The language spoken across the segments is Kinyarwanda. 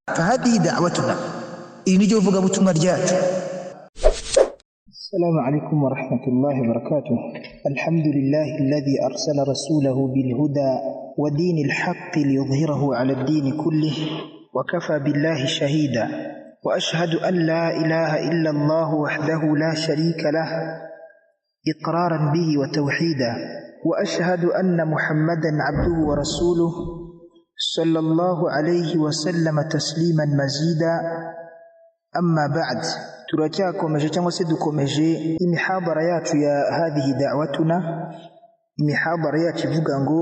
Fahadihi da'watuna, iri niryo vugabutumwa ryacu. السلام عليكم ورحمة الله وبركاته. الحمد لله الذي أرسل رسوله بالهدى ودين الحق ليظهره على الدين كله وكفى بالله شهيدا، وأشهد أن لا إله إلا الله وحده لا شريك له إقرارا به وتوحيدا، وأشهد أن محمدا عبده ورسوله صلى الله عليه وسلم تسليما مزيدا. أما بعد، turacyakomeje cyangwa se dukomeje imihadara yacu ya hadhihi da'watuna, imihadara yacu ivuga ngo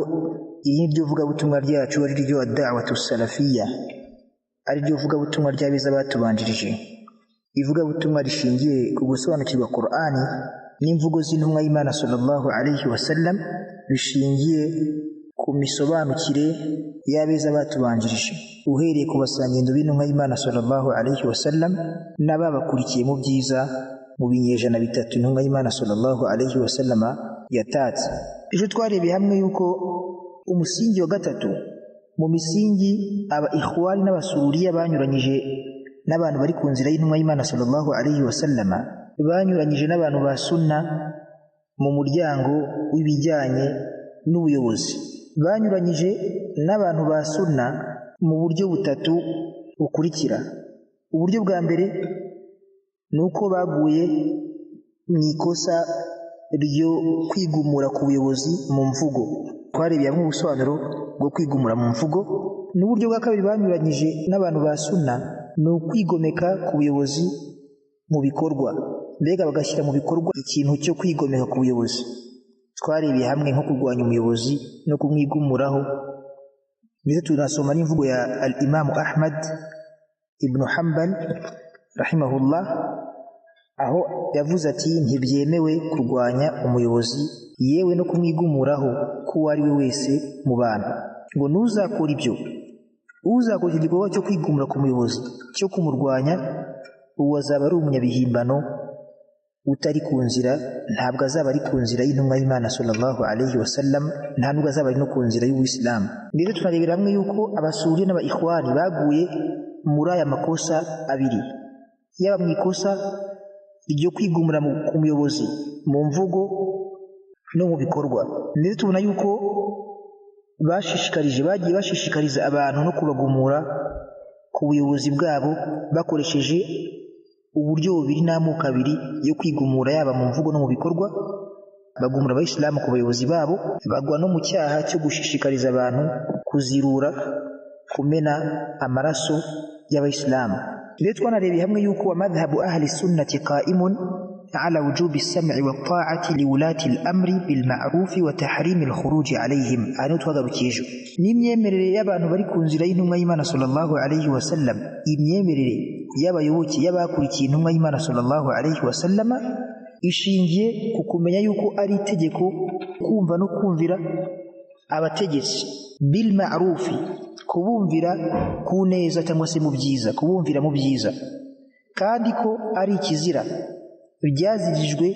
iri ni ryo vugabutumwa ryacu, ari ryo da'watu salafiya, ari ryo vugabutumwa ry'abeza batubanjirije, ivugabutumwa rishingiye ku gusobanukirwa Qur'ani n'imvugo z'intumwa y'Imana sallallahu alayhi wasallam, bishingiye ku misobanukire y'abeza batubanjirije, uhereye ku basangendo b'intumwa y'Imana sallallahu alayhi wasallam n'ababakurikiye mu byiza mu binyejana bitatu intumwa y'Imana sallallahu alayhi wasallama yatatse. Ejo twarebeye hamwe yuko umusingi wa gatatu mu misingi aba ikhwani n'abasururiya banyuranyije n'abantu bari ku nzira y'intumwa y'Imana sallallahu alayhi wasallama, banyuranyije n'abantu ba sunna mu muryango w'ibijyanye n'ubuyobozi, banyuranyije n'abantu ba sunna mu buryo butatu bukurikira. Uburyo bwa mbere ni uko baguye mu ikosa ryo kwigumura ku buyobozi mu mvugo. Twarebeye hamwe ubusobanuro bwo kwigumura mu mvugo. N'uburyo bwa kabiri banyuranyije n'abantu ba sunna ni ukwigomeka ku buyobozi mu bikorwa, mbega bagashyira mu bikorwa ikintu cyo kwigomeka ku buyobozi. Twarebeye hamwe nko kurwanya umuyobozi no kumwigumuraho, ndetse tunasoma n'imvugo ya al-Imam Ahmad ibn Hanbal rahimahullah, aho yavuze ati ntibyemewe kurwanya umuyobozi yewe no kumwigumuraho k'uwo ari we wese mu bantu, ngo nuzakora ibyo, uzakora icyo gikorwa cyo kwigumura ku muyobozi cyo kumurwanya, uwo azaba ari umunyabihimbano utari ku nzira, ntabwo azaba ari ku nzira y'intumwa y'Imana sallallahu alayhi wasallam, nta nubwo azaba ari no ku nzira y'Ubuisilamu. Ndetse tunarebera hamwe yuko abasuri n'aba ikhwani baguye muri aya makosa abiri, yaba mu ikosa ryo kwigumura ku muyobozi mu mvugo no mu bikorwa. Ndetse tubona yuko bashishikarije, bagiye bashishikariza abantu no kubagumura ku buyobozi bwabo bakoresheje uburyo bubiri n'amoko abiri yo kwigumura, yaba mu mvugo no mu bikorwa. Bagumura abayisilamu ku bayobozi babo, bagwa no mu cyaha cyo gushishikariza abantu kuzirura, kumena amaraso y'abayisilamu. Ndetse twanarebeye hamwe yuko wa madhhabu ahli sunnati qa'imun ala wujubi as-sam'i wa ta'ati li wulati al-amri bil ma'ruf wa tahrimi al-khuruj alayhim. Aha niho twagarukiye ejo. N'imyemerere y'abantu bari ku nzira y'intumwa y'Imana sallallahu alayhi wasallam, imyemerere y'abayoboke y'abakurikiye intumwa y'Imana sallallahu alayhi wasallama ishingiye ku kumenya yuko ari itegeko kumva no kumvira abategetsi bil ma'rufi, kubumvira ku neza cyangwa se mu byiza, kubumvira mu byiza, kandi ko ari ikizira byazirijwe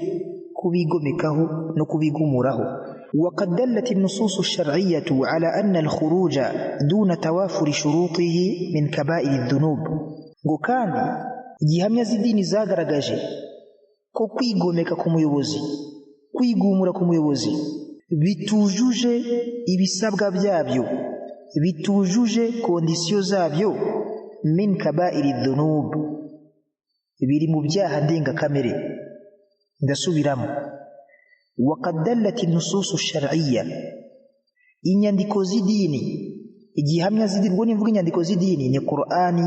kubigomekaho no kubigumuraho. وقد دلت النصوص الشرعية على أن الخروج دون توافر شروطه من كبائر الذنوب. Ngo kandi igihamya z'idini zagaragaje ko kwigomeka ku muyobozi, kwigumura ku muyobozi bitujuje ibisabwa byabyo, bitujuje kondisiyo zabyo, min kabairi dhunub, biri mu byaha ndengakamere. Ndasubiramo, waqad dallat an-nusus ash-shar'iyya, inyandiko z'idini, igihamya z'idini, ubwo nimvuga inyandiko z'idini ni Qur'ani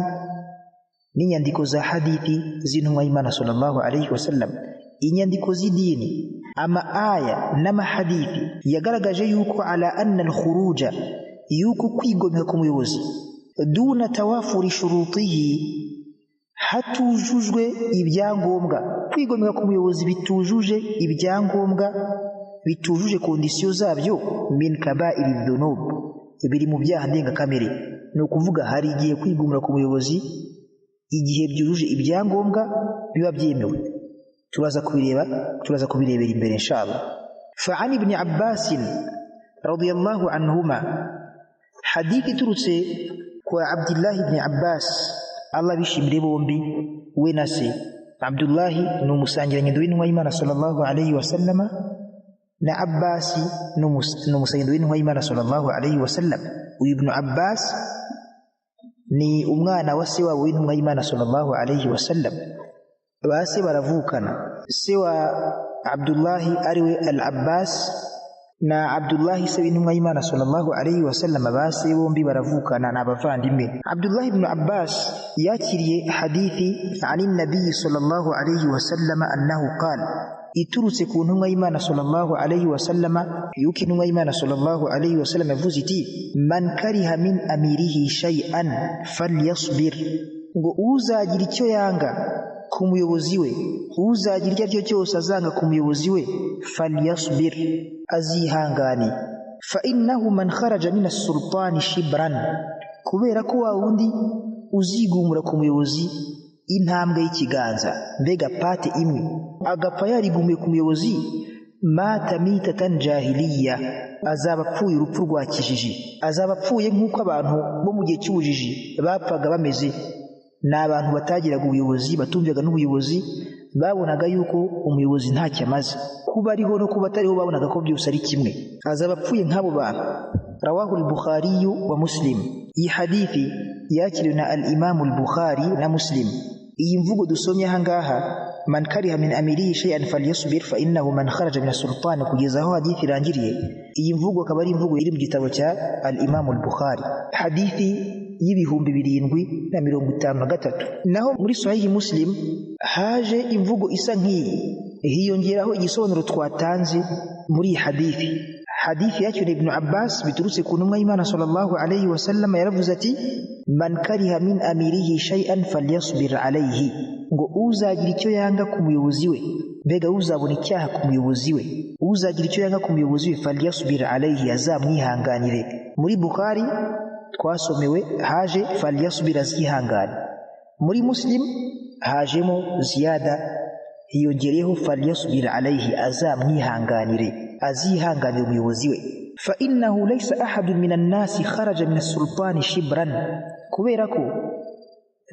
n'inyandiko za hadithi z'intumwa y'Imana sallallahu alayhi wasallam. Inyandiko z'idini, ama aya n'amahadithi yagaragaje yuko ala anna al-khuruja, yuko kwigomeka ku muyobozi duna tawafuri shurutihi, hatujujwe ibyangombwa, kwigomeka ku muyobozi bitujuje ibyangombwa, bitujuje kondisiyo zabyo, min kabairi dhunub, biri mu byaha ndengakamere. Ni ukuvuga hari igihe kwigumura ku muyobozi igihe byujuje ibyangombwa biba byemewe. Turaza kubireba, turaza kubirebera imbere inshallah. Fa an ibn Abbas radiyallahu anhuma, hadithi iturutse Kwa Abdullah ibn Abbas, Allah bishimire bombi, we na se. Abdullah ni umusangirangendo w'intumwa y'Imana sallallahu alayhi wasallama, na Abbas ni umusangirangendo w'intumwa y'Imana sallallahu alayhi wasallam. Uyu Ibn Abbas ni umwana wa se wabo w'intumwa y'Imana sallallahu alayhi wasallam. Ba se baravukana, se wa Abdullahi ariwe Al-Abbas na Abdullahi se w'intumwa y'Imana sallallahu alayhi wasallam, ba se bombi baravukana, ni abavandimwe. Abdullah ibn Abbas yakiriye hadithi ani nabii sallallahu alayhi wasallam annahu qala, iturutse ku ntumwa y'Imana sallallahu alayhi wasallama, yuko intumwa y'Imana sallallahu alayhi wasallam yavuze iti: man kariha min amirihi shay'an falyasbir, ngo uzagira icyo yanga ku muyobozi we, uzagira icyo aricyo cyose azanga ku muyobozi we, falyasbir, azihangane. Fa innahu man kharaja min as-sultani shibran, kubera ko wa wundi uzigumura ku muyobozi intambwe y'ikiganza, mbega pate imwe, agapfa yarigumiye ku muyobozi, mata mitatan jahiliya, azaba apfuye urupfu rwa kijiji, azaba apfuye nk'uko abantu bo mu gihe cy'ubujiji bapfaga bameze. Ni abantu batagiraga ubuyobozi, batumvaga n'ubuyobozi, babonaga yuko umuyobozi ntacyo amaze, kuba ariho no kuba atariho babonaga ko byose ari kimwe. Azaba apfuye nk'abo bantu. Rawahu al-Bukhari wa Muslim. Iyi hadithi yakiriwe na al-Imam al-Bukhari na Muslim. Iyi mvugo dusomye aha ngaha, man kariha min amirihi shay'an falyasbir fa innahu man kharaja min as-sultan, kugeza aho hadithi irangiriye, iyi mvugo akaba ari imvugo iri mu gitabo cya al-Imam al-Bukhari, hadithi y'7053. Naho muri Sahihi Muslim haje imvugo isa nk'iyi, hiyongeraho igisobanuro twatanze muri iyi hadithi. Hadithi yakiriwe Ibn Abbas biturutse ku ntumwa y'Imana sallallahu alayhi wasallam, yaravuze ati: man kariha min amirihi shay'an falyasbir alayhi, ngo uzagira icyo yanga ku muyobozi we, mbega uzabona icyaha ku muyobozi we, uzagira icyo yanga ku muyobozi we, falyasbir alayhi, azamwihanganire. Muri Bukhari twasomewe haje falyasbir, azihangane. Muri Muslim hajemo ziyada, hiyongereyeho falyasbir alayhi, azamwihanganire, azihanganire umuyobozi we. Fa innahu laysa ahadun minan nasi kharaja min as-sultani shibran, kubera ko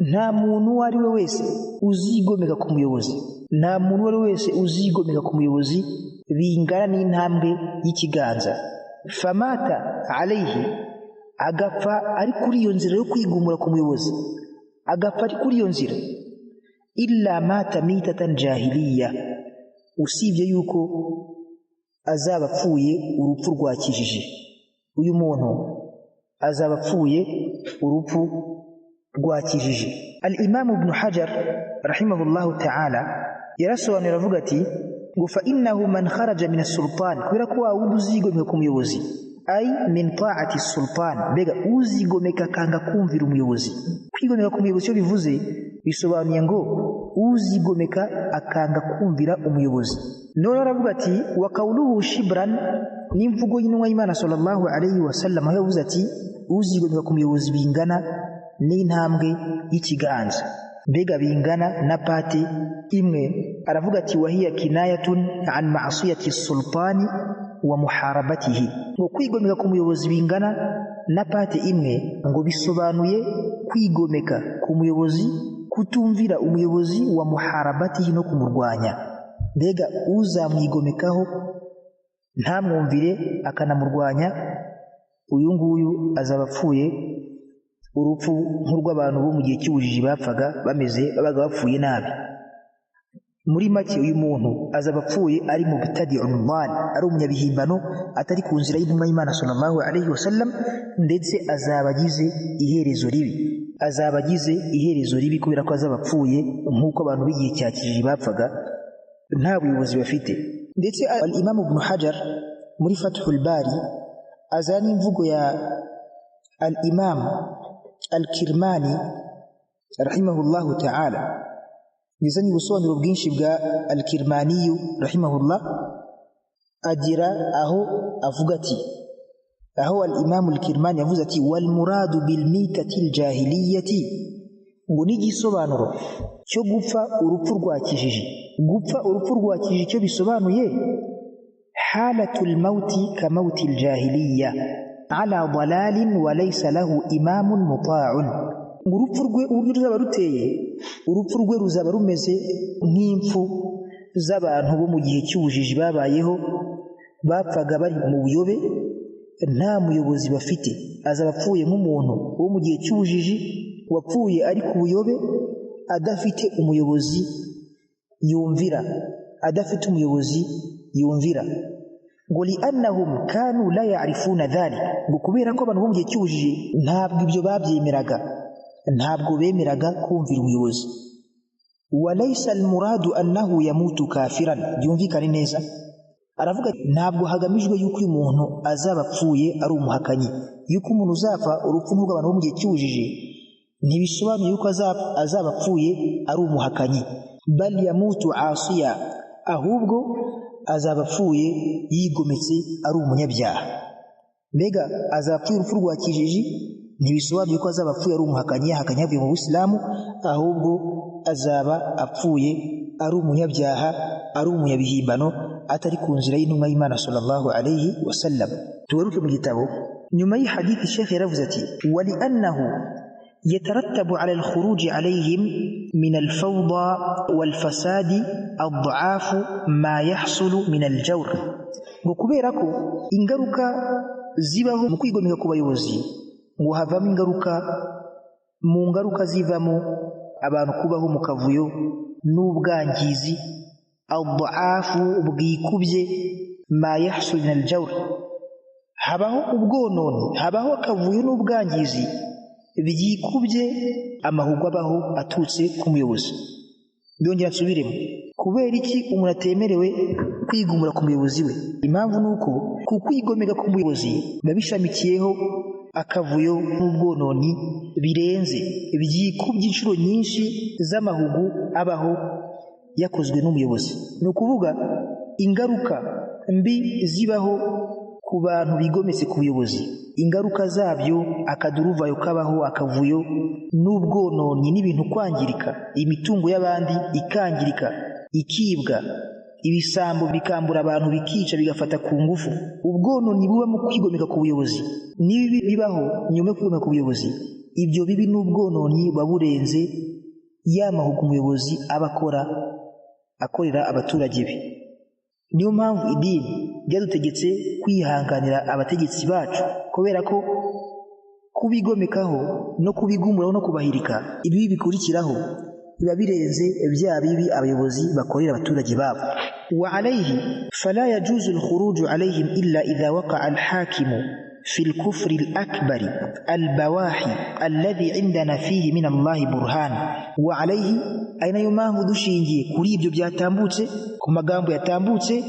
nta muntu uwo ari we wese uzigomeka ku muyobozi, nta muntu uwo ari we wese uzigomeka ku muyobozi bingana n'intambwe y'ikiganza. Famata alayhi, agapfa ari kuri iyo nzira yo kwigumura ku muyobozi, agapfa ari kuri iyo nzira, illa mata mitatan jahiliya, usibye yuko azaba apfuye urupfu rwa kijiji. Uyu muntu azaba apfuye urupfu rwa kijiji. Al-Imam Ibn Hajar rahimahullahu ta'ala yarasobanura avuga ati ngo fa innahu man kharaja min as-sultan, kubera ko wa wundi uzigomeka ku muyobozi, ay min ta'ati as-sultan, mbega uzigomeka kanga kumvira umuyobozi. Kwigomeka ku muyobozi cyo bivuze, bisobanuye ngo uzigomeka akanga kumvira umuyobozi. None aravuga ati wa qawluhu shibran, n'imvugo y'intumwa y'Imana sallallahu alayhi wasallam aho yavuze ati uzigomeka ku muyobozi bingana n'intambwe y'ikiganza, mbega bingana na pate imwe. Aravuga ati wahiya kinayatun an ma'siyati sultani wa muharabatihi, ngo kwigomeka ku muyobozi bingana na pate imwe, ngo bisobanuye kwigomeka ku muyobozi, kutumvira umuyobozi, wa muharabatihi, no kumurwanya. Mbega uzamwigomekaho ntamwumvire akanamurwanya, uyu nguyu azaba apfuye urupfu nk'urw'abantu bo mu gihe cy'ubujiji bapfaga bameze, babaga bapfuye nabi. Muri make uyu muntu azaba apfuye ari mu bitadi'un dhal, ari umunyabihimbano, atari ku nzira y'intumwa y'Imana sallallahu alayhi wasallam, ndetse azaba agize iherezo ribi, azaba agize iherezo ribi, kubera ko azaba apfuye nk'uko abantu b'igihe cya kijiji bapfaga nta buyobozi bafite. Ndetse al-Imam Ibn Hajar muri Fathul Bari azana imvugo ya al-Imam al-Kirmani rahimahullahu ta'ala, bizanye ubusobanuro bwinshi bwa al-Kirmani rahimahullah, agira aho avuga ati, aho al-Imam al-Kirmani yavuze ati wal muradu bil mitati al-jahiliyati, ngo n'igisobanuro cyo gupfa urupfu rwa kijiji, gupfa urupfu rwa kijiji cyo bisobanuye halatul mauti ka mauti al-jahiliya, ala dalalin wa laysa lahu imamun muta'un. Urupfu rwe uburyo ruzaba ruteye, urupfu rwe ruzaba rumeze nk'impfu z'abantu bo mu gihe cy'ubujiji babayeho, bapfaga bari mu buyobe, nta muyobozi bafite. Azaba apfuye nk'umuntu wo mu gihe cy'ubujiji wapfuye ari ku buyobe, adafite umuyobozi yumvira, adafite umuyobozi yumvira. Ngo li annahum kanu la ya'rifuna dhalik, ngo kubera ko abantu bo mu gihe cy'ubujiji ntabwo ibyo babyemeraga, ntabwo bemeraga kumvira umuyobozi. Walaysa almuradu annahu yamutu kafiran, byumvikane neza. Aravuga ntabwo hagamijwe yuko uyu muntu azaba apfuye ari umuhakanyi, yuko umuntu uzapfa urupfu nk'urw'abantu bo mu gihe cy'ubujiji ntibisobanuye yuko azaba apfuye ari umuhakanyi. Bal yamutu asiya, ahubwo azaba apfuye yigometse ari umunyabyaha. Mbega azaba apfuye urupfu rwa kijiji, ntibisobanuye ko azaba apfuye ari umuhakanyi, yahakanye yavuye mu Busilamu, ahubwo azaba apfuye ari umunyabyaha, ari umunyabihimbano, atari ku nzira y'intumwa y'Imana sallallahu alayhi wasallam. Tugaruke mu gitabo. Nyuma y'ihadithi Sheikh yaravuze ati wali annahu يترتب على الخروج عليهم من الفوضى والفساد أضعاف ما يحصل من الجور. Ngo kubera ko ingaruka zibaho mu kwigomeka ku bayobozi, ngo havamo ingaruka, mu ngaruka zivamo abantu kubaho mu kavuyo n'ubwangizi, adhaafu bwikubye ma yahsul min aljawr, habaho ubwononi, habaho akavuyo n'ubwangizi byikubye amahugwa abaho aturutse ku muyobozi. Ndongera nsubiremo, kubera iki umuntu atemerewe kwigumura ku muyobozi we? Impamvu ni uko ku kwigomeka ku muyobozi biba bishamikiyeho akavuyo n'ubwononi birenze, byikubye inshuro nyinshi z'amahugu abaho yakozwe n'umuyobozi. Ni ukuvuga ingaruka mbi zibaho ku bantu bigometse ku buyobozi, ingaruka zabyo akaduruvayo kabaho, akavuyo n'ubwononi n'ibintu kwangirika, imitungo y'abandi ikangirika, ikibwa, ibisambo bikambura abantu, bikica, bigafata ku ngufu. Ubwononi buba mu kwigomeka ku buyobozi n'ibibi bibaho nyuma yo kwigomeka ku buyobozi, ibyo bibi n'ubwononi buba burenze ya mahugu umuyobozi aba akora akorera abaturage be. Niyo mpamvu idini ryadutegetse kwihanganira abategetsi bacu, kubera ko kubigomekaho no kubigumuraho no kubahirika, ibibi bikurikiraho biba birenze bya bibi abayobozi bakorera abaturage babo. Wa alayhi fala yajuzu alkhuruju alayhim illa idha waqa'a alhakimu fi alkufri alakbari albawahi alladhi indana fihi min Allahi burhan. Wa alayhi, ari nayo mpamvu dushingiye kuri ibyo byatambutse, ku magambo yatambutse,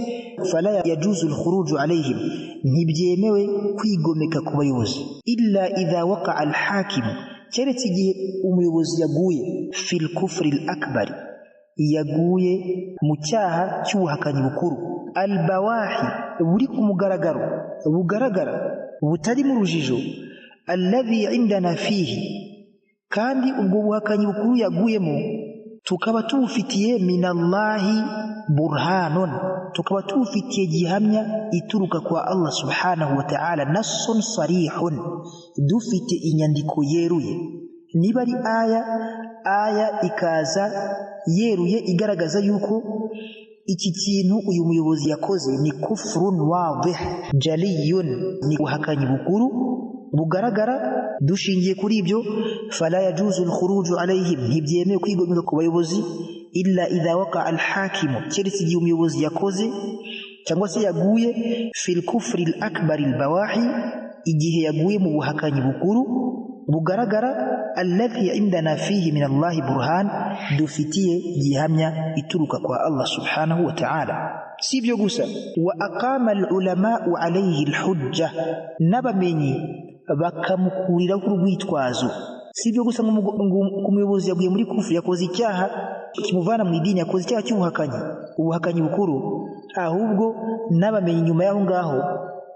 fala yajuzu alkhuruju alayhim, ntibyemewe kwigomeka ku bayobozi, illa idha waqa'a alhakimu, keretse igihe umuyobozi yaguye fil kufri al-akbar, yaguye mu cyaha cy'ubuhakanyi bukuru, albawahi, buri ku mugaragaro, bugaragara, butari mu rujijo, alladhi indana fihi, kandi ubwo buhakanyi bukuru yaguyemo tukaba tubufitiye minallahi burhanun, tukaba tubufitiye gihamya ituruka kwa Allah subhanahu wa ta'ala, nassun sarihun, dufite inyandiko yeruye. Niba ari aya, aya ikaza yeruye igaragaza yuko iki kintu uyu muyobozi yakoze ni kufrun wadih jaliyun, ni ubuhakanyi bukuru bugaragara. Dushingiye kuri ibyo, fala yajuzu alkhuruju alayhim, ntibyemewe kwigomeka ku bayobozi, illa idha waqa'a alhakimu, keretse igihe umuyobozi yakoze cyangwa se yaguye fil kufri al-akbar al-bawahi, igihe yaguye mu buhakanyi bukuru bugaragara, alladhi indana fihi min Allahi burhan, dufitiye gihamya ituruka kwa Allah subhanahu wa ta'ala. Si ibyo gusa, wa aqama al-ulama'u alayhi al-hujja, n'abamenyi bakamukuriraho urwitwazo. Si ibyo gusa, ngo umuyobozi yaguye muri kufri, yakoze icyaha kimuvana mu idini, yakoze icyaha cy'ubuhakanyi, ubuhakanyi bukuru, ahubwo n'abamenyi nyuma y'aho ngaho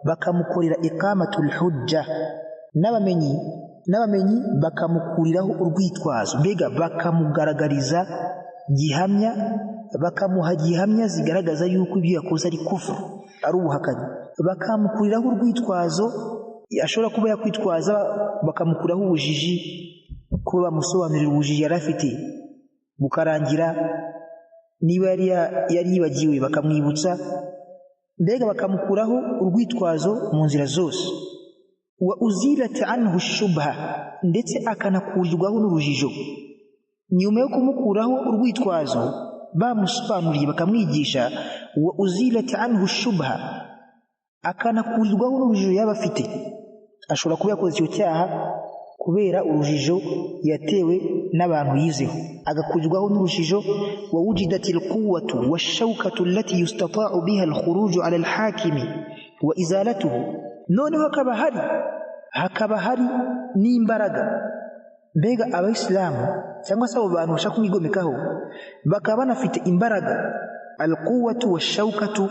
bakamukorera iqamatul hujja, n'abamenyi bakamukuriraho urwitwazo, mbega bakamugaragariza gihamya, bakamuha gihamya zigaragaza yuko ibyo yakoze ari kufru, ari ubuhakanyi, bakamukuriraho urwitwazo. Ashobora kuba yakwitwaza bakamukuraho ubujiji, kuba bamusobanurira ubujiji yari afite bukarangira, niba yari yibagiwe bakamwibutsa, mbega bakamukuraho urwitwazo mu nzira zose. Wa uzilat anhu shubha, ndetse akanakurirwaho n'urujijo. Nyuma yo kumukuraho urwitwazo bamusobanuriye bakamwigisha, wa uzilat anhu shubha, akanakurirwaho n'urujijo yaba afite. Ashobora kuba yakoze icyo cyaha kubera urujijo yatewe n'abantu yizeho, agakurirwaho n'urujijo. Wa wujidat alquwwatu washawkatu allati yustata'u biha alkhuruj ala alhakimi wa izalatuhu. Noneho hakaba hari n'imbaraga, mbega abayisilamu cyangwa se abo bantu bashaka kumwigomekaho bakaba banafite imbaraga. Alquwwatu washawkatu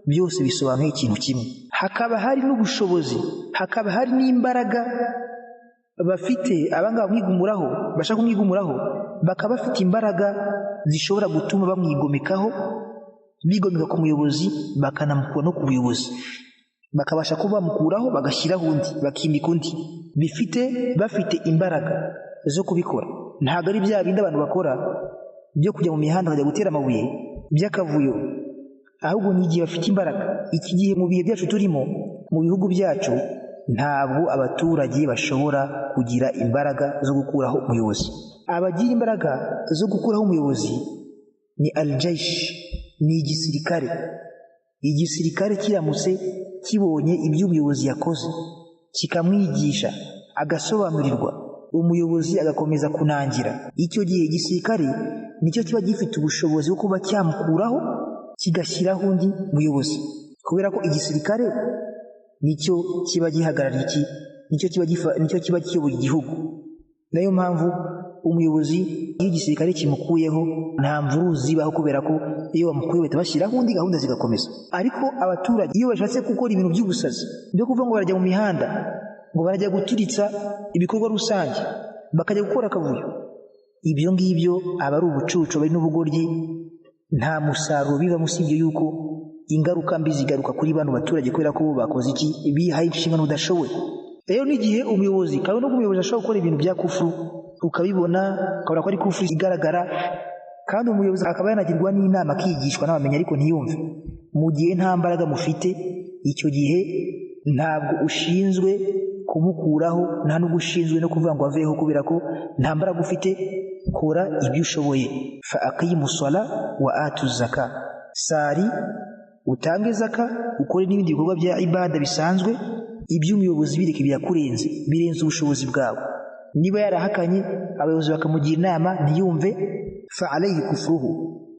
byose bisobanuye ikintu kimwe. Hakaba hari n'ubushobozi, hakaba hari n'imbaraga bafite abangaba bamwigumuraho, bashaka kumwigumuraho, bakaba bafite imbaraga zishobora gutuma bamwigomekaho, bigomeka ku muyobozi, bakanamukura no ku buyobozi, bakabasha kuba bamukuraho bagashyiraho undi, bakimika undi. Bafite imbaraga zo kubikora. Ntabwo ari bya bindi abantu bakora byo kujya mu mihanda bajya gutera amabuye by'akavuyo, ahubwo ni igihe bafite imbaraga. Iki gihe mu bihe byacu turimo, mu bihugu byacu, ntabwo abaturage bashobora kugira imbaraga zo gukuraho umuyobozi. Abagira imbaraga zo gukuraho umuyobozi ni aljaish, ni igisirikare. Igisirikare kiramutse kibonye ibyo umuyobozi yakoze, kikamwigisha, agasobanurirwa, umuyobozi agakomeza kunangira, icyo gihe igisirikare nicyo kiba gifite ubushobozi bwo kuba cyamukuraho kigashyiraho undi muyobozi, kubera ko igisirikare nicyo kiba gihagarariye iki, nicyo kiba kiyoboye igihugu. Nayo mpamvu umuyobozi iyo igisirikare kimukuyeho nta mvururu zibaho, kubera ko iyo bamukuyeho bahita bashyiraho undi, gahunda zigakomeza. Ariko abaturage iyo bashatse gukora ibintu by'ubusazi byo kuvuga ngo barajya mu mihanda, ngo barajya guturitsa ibikorwa rusange, bakajya gukora akavuyo, ibyo ngibyo aba ari ubucucu, bari n'ubugoryi, nta musaruro bivamo usibye yuko ingaruka mbi zigaruka kuri bano baturage, kubera ko bo bakoze iki, bihaye inshingano udashoboye. Rero n'igihe umuyobozi, kandi n'ubwo umuyobozi ashobora gukora ibintu bya kufuru, ukabibona ukabona ko ari kufuru igaragara, kandi umuyobozi akaba yanagirwa n'inama akigishwa n'abamenya, ariko ntiyumve. Mu gihe nta mbaraga mufite, icyo gihe ntabwo ushinzwe kumukuraho, nta n'ubwo ushinzwe no kuvuga ngo aveho, kubera ko nta mbaraga ufite. Kora ibyo ushoboye. Fa aqimu sala wa atu zaka, sari utange zaka, ukore n'ibindi bikorwa bya ibada bisanzwe. Ibyo umuyobozi bireke birakurenze, birenze ubushobozi bwawe. Niba yarahakanye, abayobozi bakamugira inama ntiyumve, fa alayhi kufruhu,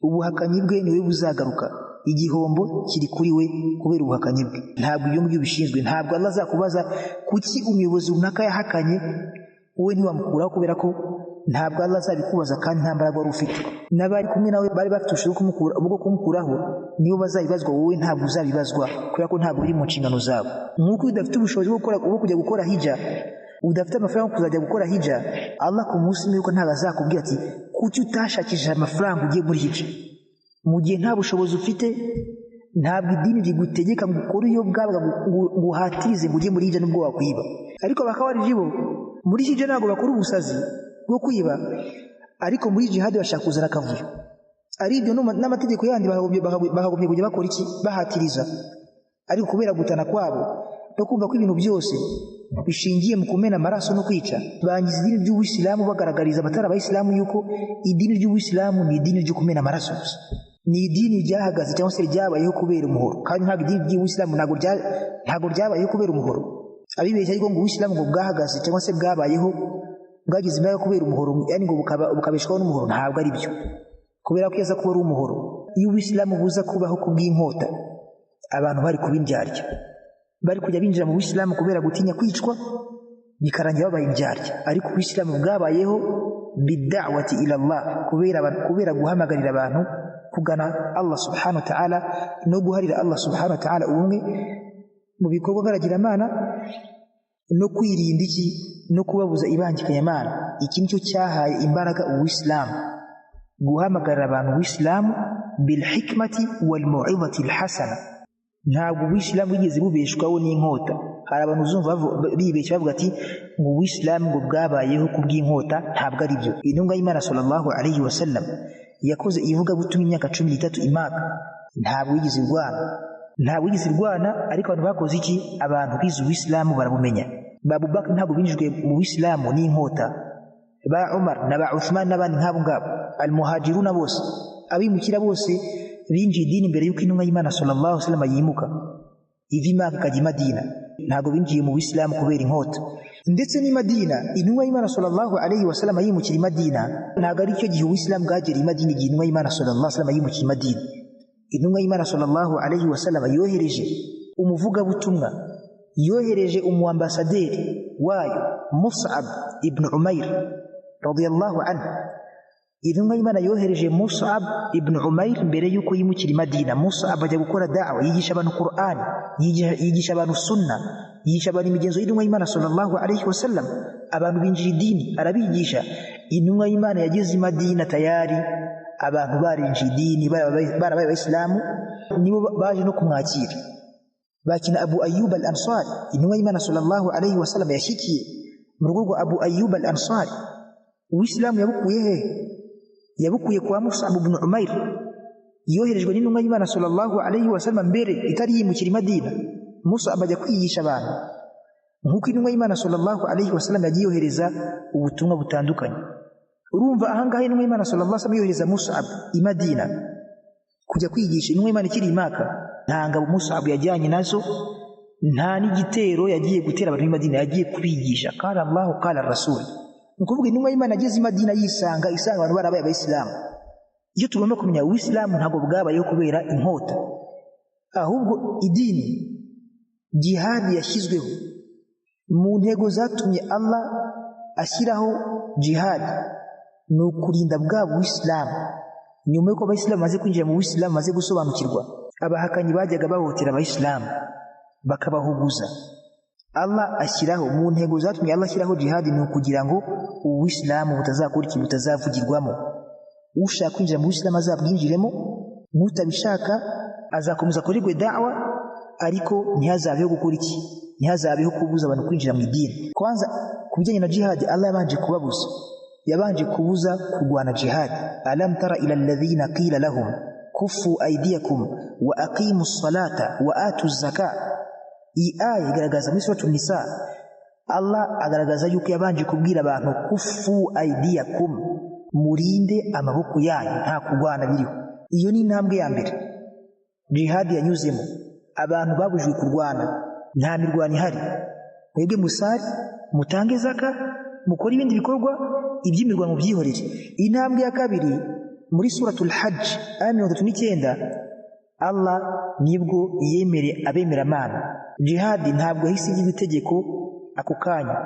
ubuhakanyi bwe niwe buzagaruka, igihombo kiri kuri we kubera ubuhakanyi bwe. Ntabwo ibyo ngibyo bishinzwe, ntabwo Allah azakubaza kuki umuyobozi runaka yahakanye, wowe ntiwamukuraho, kubera ko ntabwo Allah azabikubaza, kandi nta mbaraga wari ufite. N'abari kumwe nawe bari bafite ubushobozi bwo kumukuraho, nibo bazabibazwa, wowe ntabwo uzabibazwa, kubera ko ntabwo biri mu nshingano zawe. Nk'uko udafite ubushobozi bwo kujya gukora hija, udafite amafaranga yo kuzajya gukora hija, Allah ku munsi w'imperuka ntabwo azakubwira ati kuki utashakishije amafaranga ugiye muri hija. Mu gihe nta bushobozi ufite, ntabwo idini rigutegeka ngo ukore iyo bwabaga, ngo uhatirize ngo ujye muri hija nubwo wakwiba. Ariko abakawariji bo muri hija ntabwo bakora ubusazi bwo kwiba, ariko muri jihad bashaka kuzana akavuyo. Ari ibyo n'amategeko yandi bakagombye kujya bakora iki, bahatiriza. Ariko kubera gutana kwabo no kumva ko ibintu byose bishingiye mu kumena amaraso no kwica, bangiza idini ry'Ubuyisilamu, bagaragariza abatari abayisilamu yuko idini ry'Ubuyisilamu ni idini ryo kumena amaraso gusa, ni idini ryahagaze cyangwa se ryabayeho kubera umuhoro. Kandi ntabwo idini ry'Ubuyisilamu ntabwo ryabayeho kubera umuhoro. Abibeshya ariko ngo Ubuyisilamu ngo bwahagaze cyangwa se bwabayeho bwagize imbaraga kubera umuhoro, yani ngo bukabeshwaho n'umuhoro, ntabwo ari byo. Kubera ko yaza kuba ari umuhoro, iyo Ubuyisilamu buza kubaho kubw'inkota, abantu bari kuba indyarya, bari kujya binjira mu Buyisilamu kubera gutinya kwicwa, bikarangira babaye indyarya. Ariko Ubuyisilamu bwabayeho bid'awati ila Allah, kubera guhamagarira abantu kugana Allah subhanahu wa ta'ala no guharira Allah subhanahu wa ta'ala ubumwe mu bikorwa ngaragiramana, no kwirinda iki, no kubabuza ibangikanyamana. Iki nicyo cyahaye imbaraga Ubuyisilamu, guhamagarira abantu Ubuyisilamu bil hikmati wal mau'izati al hasana. Ntabwo Ubuyisilamu bwigeze bubeshwaho n'inkota. Hari abantu uzumva bibeshya bavuga ati ngo ubuyisilamu ngo bwabayeho kubw'inkota, ntabwo ari byo. Intumwa y'Imana sallallahu alayhi wasallam yakoze ivugabutumwa imyaka 13 i Maka, ntabwo yigeze irwana, ntabwo yigeze irwana. Ariko abantu bakoze iki? Abantu bize ubuyisilamu barabumenya. Ba Abubakar ntabwo binjijwe mu buyisilamu n'inkota, ba Umar na ba Uthman n'abandi nk'abo ngabo, almuhajiruna bose, abimukira bose binjiye idini mbere y'uko intumwa y'Imana sallallahu alaihi wasallam yimuka iva i Maka ikajya i Madina. Ntabwo binjiye mu buyisilamu kubera inkota. Ndetse n'i Madina, intumwa y'Imana sallallahu alaihi wasallam yimukira i Madina, ntabwo ari cyo gihe ubuyisilamu bwagereye i Madina. Igihe intumwa y'Imana sallallahu alaihi wasallam yimukiye i Madina, intumwa y'Imana sallallahu alaihi wasallam yohereje umuvugabutumwa, yohereje umuambasaderi wayo Mus'ab ibn Umair radiyallahu anhu. Intumwa y'Imana yohereje Mus'ab ibn Umair mbere y'uko yimukira i Madina. Mus'ab ajya gukora da'wa, yigisha abantu Qur'an, yigisha abantu sunna, yigisha abantu imigenzo y'intumwa y'Imana sallallahu alayhi wasallam. Abantu binjira idini, arabigisha. Intumwa y'Imana yageze i Madina tayari abantu barinjiye idini, barabaye abayisilamu, nibo baje no kumwakira. Bakina Abu Ayyub al-Ansari, intumwa y'Imana sallallahu alayhi wasallam yashyikiye mu rugo rwa Abu Ayyub al-Ansari. Ubuyisilamu yabukuye hehe? Yabukuye kwa Mus'ab ibn Umair, yoherejwe n'intumwa y'Imana sallallahu alayhi wasallam mbere itari yimukira i Madina. Mus'ab ajya kwigisha abantu nk'uko intumwa y'Imana sallallahu alayhi wasallam yagiye yohereza ubutumwa butandukanye. Urumva ahangaha intumwa y'Imana sallallahu alayhi wasallam yohereza Mus'ab i Madina kujya kwigisha. Intumwa y'Imana ikiri i Maka, nta ngabo Mus'ab yajyanye nazo, nta n'igitero yagiye gutera abantu b'i Madina, yagiye kubigisha. Qala Allahu qala Rasul. Ni ukuvuga intumwa y'Imana ageze i Madina yisanga isanga abantu barabaye abayisilamu. Icyo tugomba kumenya, ubuyisilamu ntabwo bwabayeho kubera inkota, ahubwo idini jihadi yashyizweho mu ntego zatumye Allah ashyiraho jihadi ni ukurinda bwa buyisilamu. Nyuma y'uko abayisilamu bamaze kwinjira mu buyisilamu, bamaze gusobanukirwa, abahakanyi bajyaga bahohotera abayisilamu bakabahuguza. Allah ashyiraho mu ntego zatumye Allah ashyiraho jihadi ni ukugira ngo ubuyisilamu butazakora ikintu butazavugirwamo. Ushaka kwinjira mu buyisilamu azabwinjiremo, n'utabishaka azakomeza akorerwe da'wa, ariko ntihazabeho gukora iki? Ntihazabeho kubuza abantu kwinjira mu idini. Kwanza ku bijyanye na jihadi, Allah yabanje kubabuza, yabanje kubuza kurwana jihadi. Alam tara ila alladhina qila lahum kufu aydiyakum wa aqimu ssalata wa atu zaka. Iyi aya igaragaza muri suratul Nisa, Allah agaragaza yuko yabanje kubwira abantu kufu aydiyakum, murinde amaboko yanyu, nta kurwana biriho. Iyo ni intambwe ya mbere jihadi yanyuzemo. Abantu babujijwe kurwana, nta mirwano ihari. Mwebwe musari, mutange zaka, mukore ibindi bikorwa, iby'imirwano mubyihorere. Intambwe ya kabiri muri suratul Hajj aya 39, Allah nibwo yemere abemeramana. Jihadi ntabwo yahise igira itegeko ako kanya.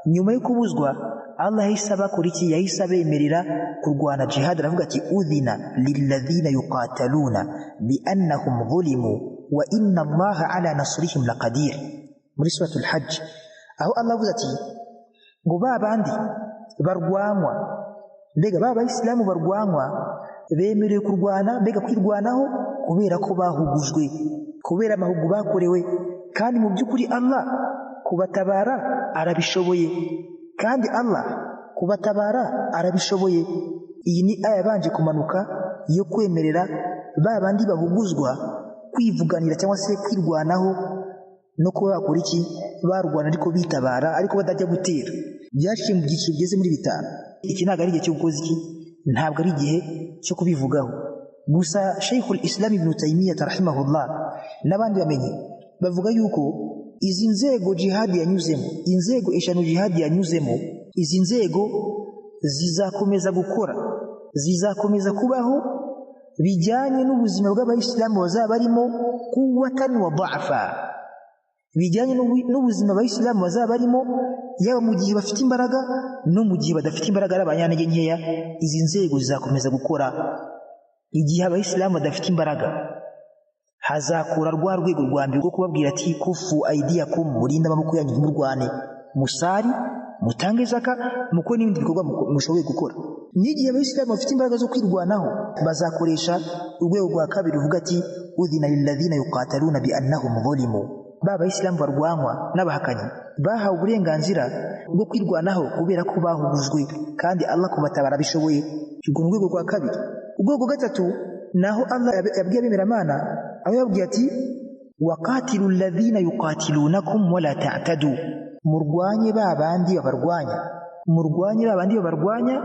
Nyuma yo kubuzwa, Allah yahise abakora iki? Yahise abemerera kurwana jihadi. Aravuga ati udhina lilladhina yuqataluna biannahum zulimu wa inna Allaha ala nasrihim laqadir, muri suratul Hajj, aho Allah avuze ati ngo ba bandi barwanwa, mbega ba bayisilamu barwanwa bemerewe kurwana, mbega kwirwanaho kubera ko bahugujwe, kubera amahugu bakorewe, kandi mu by'ukuri Allah kubatabara arabishoboye, kandi Allah kubatabara arabishoboye. Iyi ni aya yabanje kumanuka yo kwemerera ba bandi bahuguzwa kwivuganira cyangwa se kwirwanaho no kuba bakora iki? Barwana ariko bitabara, ariko badajya gutera. Byaciye mu byiciro bigeze muri 5. Iki ntabwo ari igihe cyo gukoza iki, ntabwo ari igihe cyo kubivugaho. Gusa Sheikhul Islam Ibn Taymiyyah rahimahullah n'abandi bamenye bavuga yuko izi nzego jihadi yanyuzemo, inzego 5 jihadi yanyuzemo, izi nzego zizakomeza gukora, zizakomeza kubaho bijyanye n'ubuzima bw'abayisilamu bazaba barimo, quwwatan wa dha'fa, bijyanye n'ubuzima abayisilamu bazaba barimo, yaba mu gihe bafite imbaraga no mu gihe badafite imbaraga, ari abanyantege nkeya. Izi nzego zizakomeza gukora. Igihe abayisilamu badafite imbaraga, hazakura rwa rwego rwa mbere rwo kubabwira ati kufu aidiyakum, murinde amaboko yanyu ntimurwane, musari, mutange zaka, mukore n'ibindi bikorwa mushoboye gukora. N'igihe abayisilamu bafite imbaraga zo kwirwanaho, bazakoresha urwego rwa kabiri ruvuga ati udhina lilladhina yuqataluna bi annahum zulimu, ba bayisilamu barwanywa n'abahakanyi bahawe uburenganzira bwo kwirwanaho kubera ko bahugujwe kandi Allah kubatabara bishoboye. Urwo ni urwego rwa kabiri. Urwego gatatu naho Allah yabwiye abemeramana, aho yababwiye ati waqatilu alladhina yuqatilunakum wala ta'tadu, murwanye ba bandi babarwanya, murwanye ba bandi babarwanya,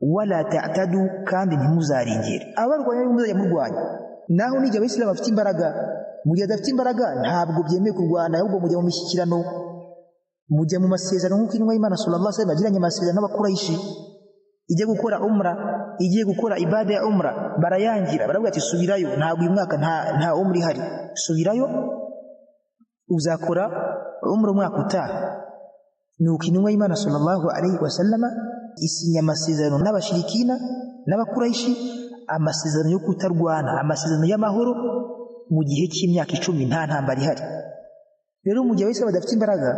wala ta'tadu, kandi ntimuzaringire. Abarwanya muzajya murwanya. Naho nijya abayisilamu bafite imbaraga, mu gihe adafite imbaraga ntabwo byemewe kurwana, ahubwo mujya mu mishyikirano, mujya mu masezerano nk'uko intumwa y'Imana sallallahu alaihi wasallam yagiranye amasezerano n'Abakuraishi ijya gukora umra, igiye gukora ibada ya umra, barayangira, baravuga ati subirayo, ntabwo uyu mwaka nta umra ihari, subirayo uzakora umra umwaka utaha. Nuko intumwa y'Imana sallallahu alaihi wasallam isinya amasezerano n'abashirikina n'Abakuraishi, amasezerano yo kutarwana, amasezerano y'amahoro mu gihe cy'imyaka 10 nta ntambara ihari. Rero mu gihe abayisilamu badafite imbaraga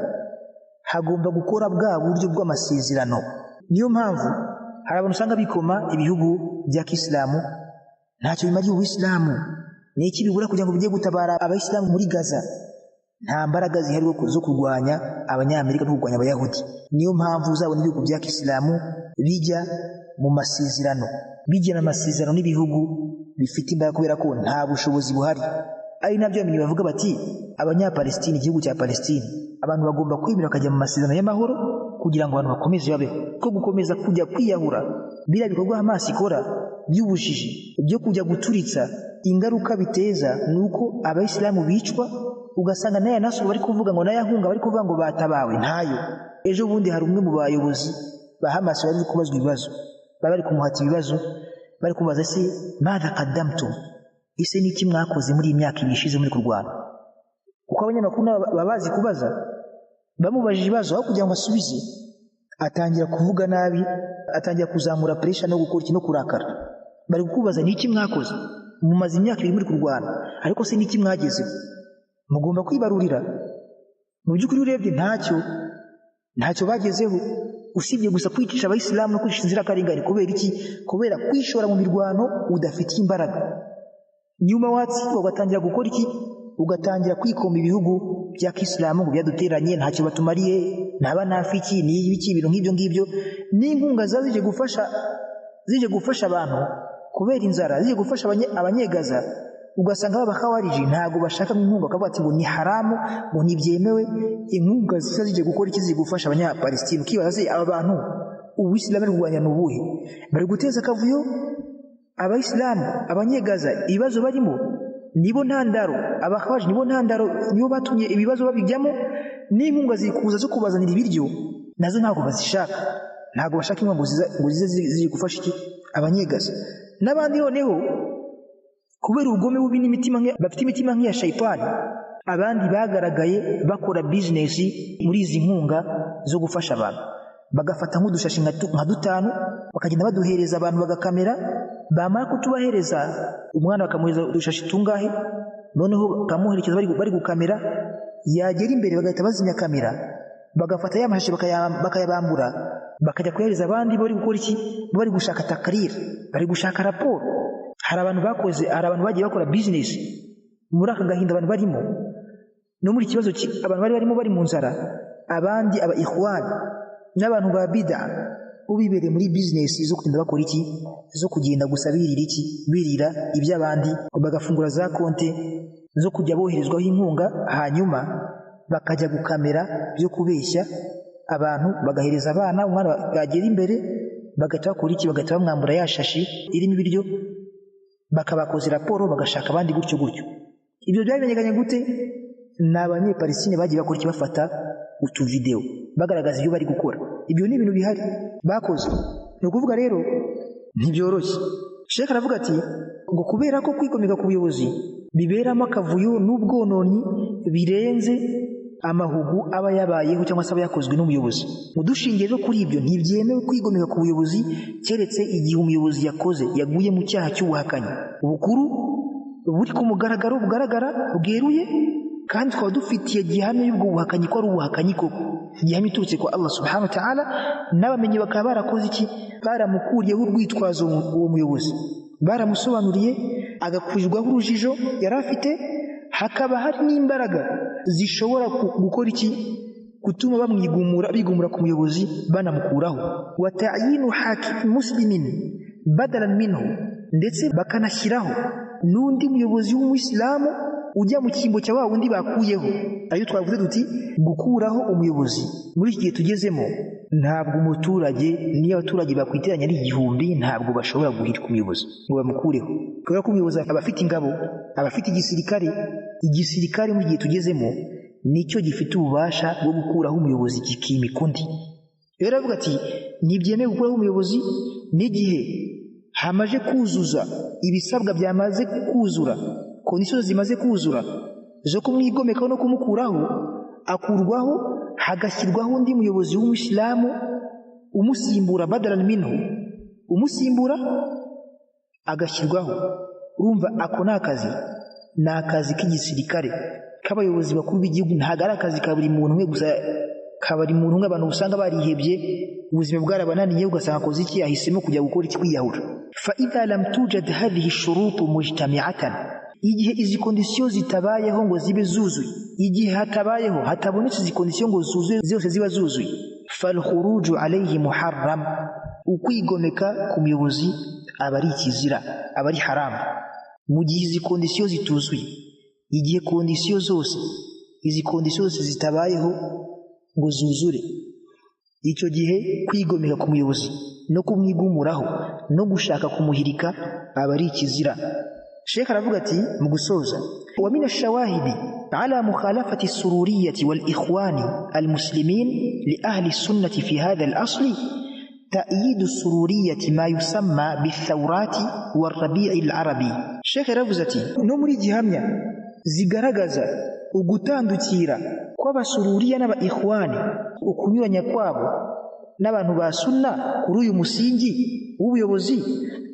hagomba gukora bwa buryo bw'amasezerano. Niyo mpamvu hari abantu usanga bikoma ibihugu bya Kisilamu, ntacyo bimariye Ubuyisilamu. Ni iki bibura kugira ngo bijye gutabara abayisilamu muri Gaza? Nta mbaraga zihari zo kurwanya Abanyamerika no kurwanya Abayahudi. Niyo mpamvu uzabona ibihugu bya Kisilamu bijya mu masezerano, bijyana amasezerano n'ibihugu bifite imbaraga kubera ko nta bushobozi buhari. Ari nabyo bamenyi bavuga bati Abanyapalestine, igihugu cya Palestine, abantu bagomba kwemera bakajya mu masezerano y'amahoro kugira ngo abantu bakomeze babeho. Ko gukomeza kujya kwiyahura, biriya bikorwa Hamas ikora by'ubujiji byo kujya guturitsa, ingaruka biteza ni uko abayisilamu bicwa, ugasanga n'aya naso bari kuvuga ngo n'aya nkunga bari kuvuga ngo batabawe ntayo. Ejo bundi hari umwe mu bayobozi ba Hamas bari kubazwa ibibazo, bari kumuhata ibibazo, bari kumubaza se madha qaddamtum, ese niki mwakoze muri iyi myaka ibiri ishize muri kurwana? Kuko abanyamakuru baba bazi kubaza, bamubajije ibibazo aho kugira ngo asubize atangira kuvuga nabi, atangira kuzamura pressure no gukora iki no kurakara. Bari kukubaza niki mwakoze, mumaze imyaka ibiri muri kurwana, ariko se niki mwagezeho? Mugomba kwibarurira. Mu by'ukuri urebye ntacyo bagezeho usibye gusa kwicisha abayisilamu no kwicisha inzirakarengane. Kubera iki? Kubera kwishora mu mirwano udafitiye imbaraga. Nyuma watsindwa ugatangira gukora iki? Ugatangira kwikoma ibihugu bya Kisilamu ngo byaduteranye, ntacyo batumariye, ntaba nafiki ni ibiki, ibintu nk'ibyo ngibyo. N'inkunga zije gufasha abantu kubera inzara, zije gufasha abanyegaza, ugasanga baba khawariji ntago bashaka inkunga, bakavuga ati ngo ni haramu, ngo ntibyemewe. Inkunga zisa zije gukora iki? Zije gufasha abanyapalestine. Ukibaza se aba bantu ubuyisilamu bari kurwanya ni ubuhe? Bari guteza akavuyo abayisilamu, abanyegaza, ibibazo barimo nibo ntandaro, abakhawariji nibo ntandaro, nibo batumye ibibazo babijyamo. N'inkunga zikuza zo kubazanira ibiryo nazo ntabwo bazishaka, ntabwo bashaka inkunga ngo zize zije gufasha iki? Abanyegaza. N'abandi noneho kubera ubugome bubi n'imitima bafite imitima nk'iya shayitani, abandi bagaragaye bakora business muri izi nkunga zo gufasha abantu, bagafata nk'udushashi nka dutanu bakagenda baduhereza abantu bagakamera, bamara kutubahereza umwana bakamuhereza udushashi tungahe, noneho bakamuherekeza bari gukamera, yagera imbere bagahita bazimya kamera, bagafata ya mashashi bakayabambura, bakajya kuyahereza abandi bari gukora iki? Bari gushaka takarira, bari gushaka raporo. Hari abantu bakoze, hari abantu bagiye bakora business muri aka gahinda abantu barimo, no muri kibazo abantu bari barimo bari mu nzara, abandi aba ikhwan n'abantu ba bid'a ubibereye muri business zo kugenda bakora iki? Zo kugenda gusa birira iki? Birira iby'abandi, bagafungura za konte zo kujya boherezwaho inkunga, hanyuma bakajya gukamera byo kubeshya abantu, bagahereza abana, umwana bagera imbere bagahita bakora iki? Bagahita bamwambura ya shashi irimo ibiryo, bakabakoza raporo, bagashaka abandi gutyo gutyo. Ibyo byamenyekanye gute? Ni abanyepalestine bagiye bakora iki? Bafata utuvideo bagaragaza ibyo bari gukora. Ibyo ni ibintu bihari bakoze. Ni ukuvuga rero ntibyoroshye. Sheikh aravuga ati ngo kubera ko kwigomeka ku buyobozi biberamo akavuyo n'ubwononyi birenze amahugu aba yabayeho cyangwa se aba yakozwe n'umuyobozi. Dushingiye rero kuri ibyo, ntibyemewe kwigomeka ku buyobozi keretse igihe umuyobozi yakoze yaguye mu cyaha cy'ubuhakanyi ubukuru buri ku mugaragaro, bugaragara bweruye, kandi twaba dufitiye gihamya y'ubwo buhakanyi ko ari ubuhakanyi koko, gihamya iturutse kwa Allah subhanahu wa ta'ala, n'abamenyi bakaba barakoze iki? Baramukuriyeho urwitwazo uwo muyobozi, baramusobanuriye, agakurirwaho urujijo yari afite, hakaba hari n'imbaraga zishobora gukora iki? Gutuma bamwigumura, bigumura ku muyobozi banamukuraho. Wa ta'yinu hakim muslimin badalan minhu, ndetse bakanashyiraho n'undi muyobozi w'umuyisilamu ujya mu cyimbo cya wa wundi bakuyeho. Ayo twavuze duti gukuraho umuyobozi muri iki gihe tugezemo, ntabwo umuturage, niyo abaturage bakwiteranya ari 1000, ntabwo bashobora guhirika umuyobozi ngo bamukureho, kubera ko umuyobozi aba afite ingabo, aba afite igisirikare. Igisirikare mu gihe tugezemo nicyo gifite ububasha bwo gukuraho umuyobozi kikimika undi. Rero aravuga ati ntibyemewe gukuraho umuyobozi n'igihe hamaze kuzuza ibisabwa, byamaze kuzura, kondisiyo zimaze kuzura zo kumwigomekaho no kumukuraho, akurwaho hagashyirwaho undi muyobozi w'umuyisilamu umusimbura, badalan minhu, umusimbura agashyirwaho. Urumva ako ni akazi, ni akazi k'igisirikare k'abayobozi bakuru b'igihugu, ntabwo ari akazi ka buri muntu umwe gusa, ka buri muntu umwe. Abantu usanga barihebye, ubuzima bwarabananiye, ugasanga akoze iki, ahisemo kujya gukora iki, kwiyahura. Fa idha lam tujad hadhihi shurutu mujtami'atan, igihe izi kondisiyo zitabayeho ngo zibe zuzuye, igihe hatabayeho hatabonetse izi kondisiyo ngo zuzuye zose ziba zuzuye, falkhuruju alayhi muharram, ukwigomeka ku muyobozi aba ari ikizira, aba ari haramu. Mu gihe izi kondisiyo zituzuye, igihe kondisiyo zose, izi kondisiyo zose zitabayeho ngo zuzure, icyo gihe kwigomeka ku muyobozi no kumwigumuraho no gushaka kumuhirika aba ari ikizira. Sheikh aravuga ati mu gusoza, wa min ash-shawahidi ala mukhalafati as-sururiyyati wal ikhwani al-muslimin li ahli sunnati fi hadha al-asli ta'yid as-sururiyyati ma yusamma bith-thawrati war-rabi' al-arabi. Sheikh aravuze ati no muri gihamya zigaragaza ugutandukira kw'abasururiya n'aba ikhwani, ukunyuranya kwabo n'abantu ba sunna kuri uyu musingi w'ubuyobozi,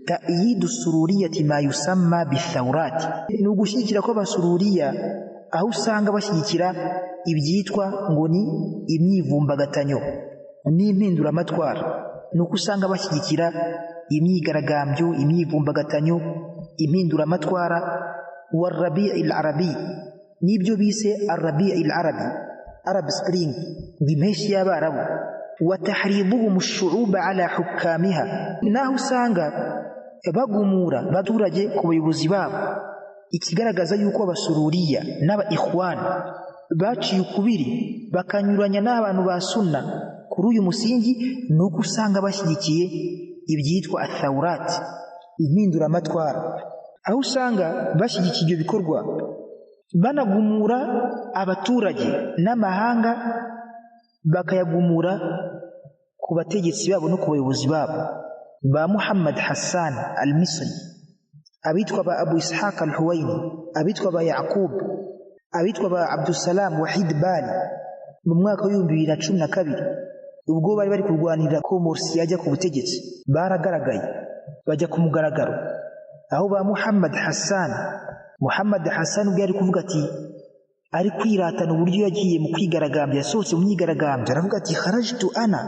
ta'yidu sururiyati ma yusamma bithawrati, ni ugushyigikira kw'abasururiya aho usanga bashyigikira ibyitwa ngo ni imyivumbagatanyo n'impinduramatwara. Ni uko usanga bashyigikira imyigaragambyo, imyivumbagatanyo, impinduramatwara, wa rabi' al-arabi, n'ibyo bise arabi' al-arabi, Arab Spring, ngo impeshyi y'Abarabu. Wa tahriduhum ash-shu'ub ala hukamiha, naho usanga bagumura abaturage ku bayobozi babo. Ikigaragaza yuko abasururiya n'aba ikhwan baciye ukubiri bakanyuranya n'abantu ba sunna kuri uyu musingi, ni uko usanga bashyigikiye ibyitwa athawurat, impinduramatwara, aho usanga bashyigikiye ibyo bikorwa banagumura abaturage n'amahanga, bakayagumura ku bategetsi babo no ku bayobozi babo, ba Muhammad Hassan al-Misri, abitwa ba Abu Ishaq al-Huwaini, abitwa ba Yaqub, abitwa ba Abdussalam Wahid Bali. Mu mwaka w'ibihumbi 2012 ubwo bari bari kurwanirira ko Morsi yajya ku butegetsi, baragaragaye bajya ku mugaragaro, aho ba Muhammad Hassan, Muhammad Hassan ubwo yari kuvuga ati, ari kwiratana uburyo yagiye mu kwigaragambya, yasohotse mu myigaragambyo, aravuga ati kharajtu ana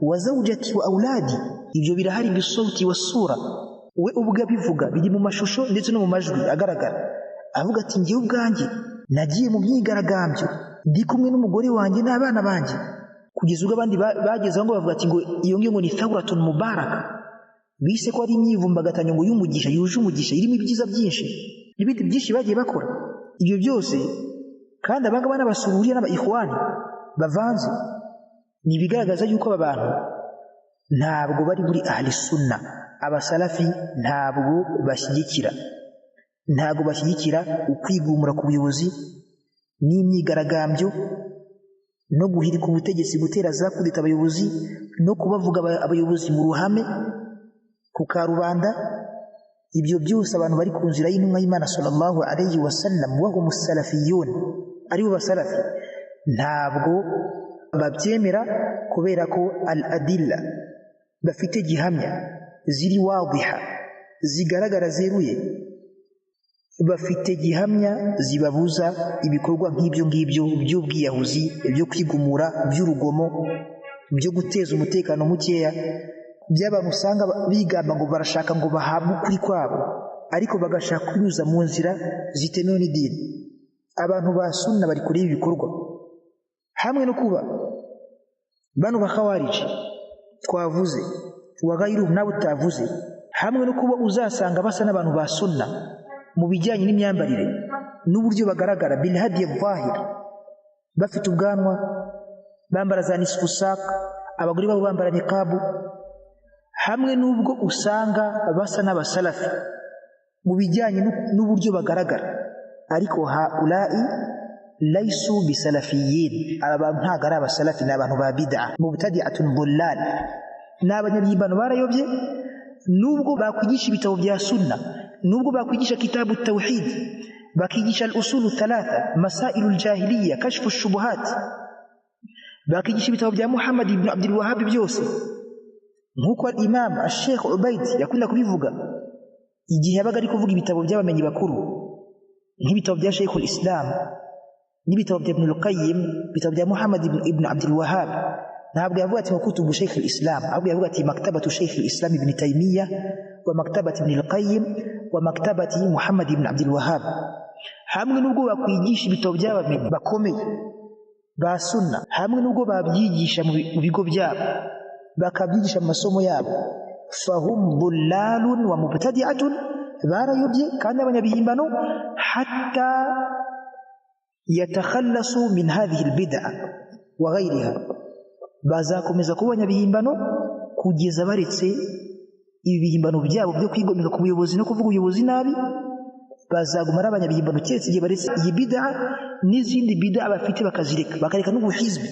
wa zawjati wa auladi. Ibyo birahari bisauti wa sura, we ubwe abivuga, biri mu mashusho ndetse no mu majwi agaragara. Avuga ati njyewe ubwanjye nagiye mu myigaragambyo ndi kumwe n'umugore wanjye n'abana banjye, kugeza ubwo abandi bageze aho ngo bavuga ati ngo iyo ngiyo ngo ni thawratun mubaraka, bise ko ari imyivumbagatanyo ngo y'umugisha, yuje umugisha, irimo ibyiza byinshi n'ibindi byinshi bagiye bakora. Ibyo byose kandi abangaba n'abasururiya n'aba ikhwani bavanze, ni ibigaragaza yuko aba bantu ntabwo bari muri ahli sunna. Abasalafi ntabwo bashyigikira, ntabwo bashyigikira ukwigumura ku buyobozi n'imyigaragambyo no guhirika ubutegetsi, gutera za kudeta abayobozi no kubavuga abayobozi mu ruhame ku karubanda. Ibyo byose abantu bari ku nzira y'intumwa y'Imana sallallahu alayhi wasallam, wa hum salafiyun, aribo basalafi, ntabwo babyemera, kubera ko al-adilla bafite gihamya ziri wadiha, zigaragara zeruye, bafite gihamya zibabuza ibikorwa nk'ibyo ngibyo by'ubwiyahuzi, byo kwigumura, by'urugomo, byo guteza umutekano mukeya, by'abantu usanga bigamba ngo barashaka ngo bahabwe ukuri kwabo, ariko bagashaka kunyuza mu nzira zitemewe n'idini. Abantu ba sunna bari kure y'ibi bikorwa, hamwe no kuba bano bakhawariji twavuze wa ghayruhum nabo tutavuze, hamwe no kuba uzasanga basa n'abantu ba sunna mu bijyanye n'imyambarire n'uburyo bagaragara bil hadi dhahir, bafite ubwanwa, bambara za nisfu saq, abagore babo bambara niqabu, hamwe n'ubwo usanga basa n'abasalafi mu bijyanye n'uburyo bagaragara, ariko haulai laisu bisalafiyin, aba bantu ntabwo ari abasalafi, ni abantu ba bid'a, mubtadi'atun dhullal, ni abanyabihimbano barayobye. Nubwo bakwigisha ibitabo bya sunna, nubwo bakwigisha kitabu tawhid, bakigisha al-usulu thalatha, masailu al-jahiliya, kashfu shubuhat, bakigisha ibitabo bya Muhammad ibn Abdul Wahhab byose, nkuko al-Imam al-Sheikh Ubaid yakunda kubivuga igihe yabaga ari kuvuga ibitabo by'abamenyi bakuru nk'ibitabo bya Sheikh al-Islam n'ibitabo bya Ibn al-Qayyim, ibitabo bya Muhammad ibn Abdul Wahhab, ntabwo yavuga ati kutubu Sheikh al-Islam, ahubwo yavuga ati maktabatu Sheikh al-Islam ibn Taymiyyah wa maktabati Ibn al-Qayyim wa maktabati Muhammad ibn Abdul Wahhab. Hamwe n'ubwo bakwigisha ibitabo by'abamenyi bakomeye ba sunna, hamwe n'ubwo babyigisha mu bigo byabo, bakabyigisha mu masomo yabo, fahum dhullalun wa mubtadi'atun, barayobye kandi abanyabihimbano, hatta yatakhallasu min hadhihi albid'a wa ghayriha, bazakomeza kuba abanyabihimbano kugeza baretse ibi bihimbano byabo byo kwigomeka ku buyobozi no kuvuga ubuyobozi nabi. Bazaguma ari abanyabihimbano keretse igihe baretse iyi bid'a n'izindi bid'a bafite bakazireka, bakareka n'ubuhizbi,